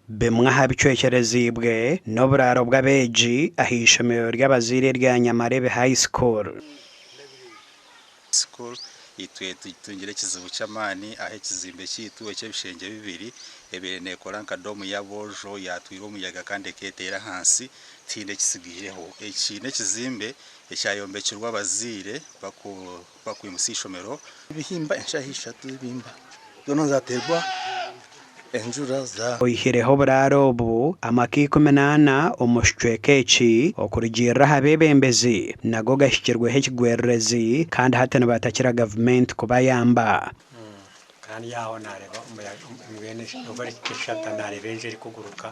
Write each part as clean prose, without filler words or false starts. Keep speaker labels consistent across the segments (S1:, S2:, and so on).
S1: Bimwe aha bicwekyereziibwe n'oburaaro bw'abeegi aha ishomero ry'abazaire erya Nyamarebe High School.
S2: School, itwe tutungire ekizibu ky'amaani ahu ekizimbe kyaitu eky'ebishengye bibiri ebaire neekora nka doomu y'aboojo yaatwirwa omuyaga kandi ekeeteera ahansi tihaine ekitsigaireho. Eki n'ekizimbe ekyayombekirwe abazaire bakwimutsya eishomero.
S3: Ebihimba enshaho ishatu z'ebihimba zoona zaateerwa enjura za.
S1: Oihireho oburaaro obu, amaka 14 omu kicweka eki okurugiirira aha beebembezi nago gahikirweho ekigwererezi kandi hati nibatakira gavumenti kubayamba.
S4: Kandi aho naareeba omuyaga mbwenu obu erikushata naareeba enju erikuguruka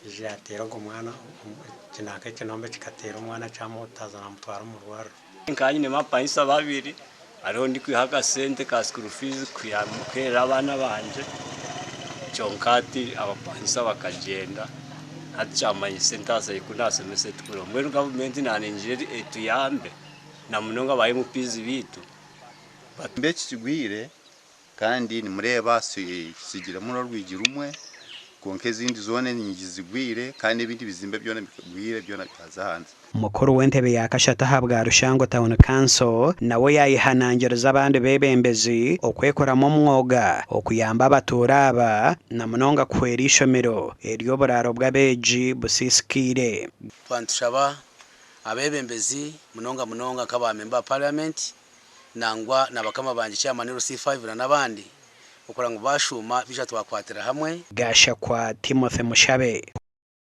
S4: eija yaateera ogwo mwana nanka ekinombe kikateera omwana kyamuhutaaza naamutwara omu rwariro.
S5: Nkaba nyinemu abapangisa babiri hariho ndikwiha akasente ka school fees kuherera abaana bangye kyonka hati abapangisa bakagyenda hati kyamanyisa entaasa ei kunasomesa etukuraho mbwenu gavumenti naningira etuyambe namunonga ba MPs beitu.
S2: Ekizimbe eki kigwire Kandi nimureeba kitsigiremu n'orwigi rumwe, kwonka ezindi zoona enyigi zigwire, kandi n'ebindi bizimbe byona bigwire, byona byaza ahansi.
S1: Mukuru w'entebe ya kashatu ahabwa Rushango Town Council nawe yayehanangiriza abandi beebembezi okwekoramu omwoga okuyamba abatuura aba na munonga kuhwera eishomero ery'oburaaro bw'abeegi busiisikaire.
S6: Twaba nitushaba abeebembezi munonga munonga nk'aba memba ba parliament nangwa na bakama bangye chairman LC5 na n'abandi okureba ngu bashuuma baija twakwatira hamwe.
S1: Gashakwa Timothy Mushabe.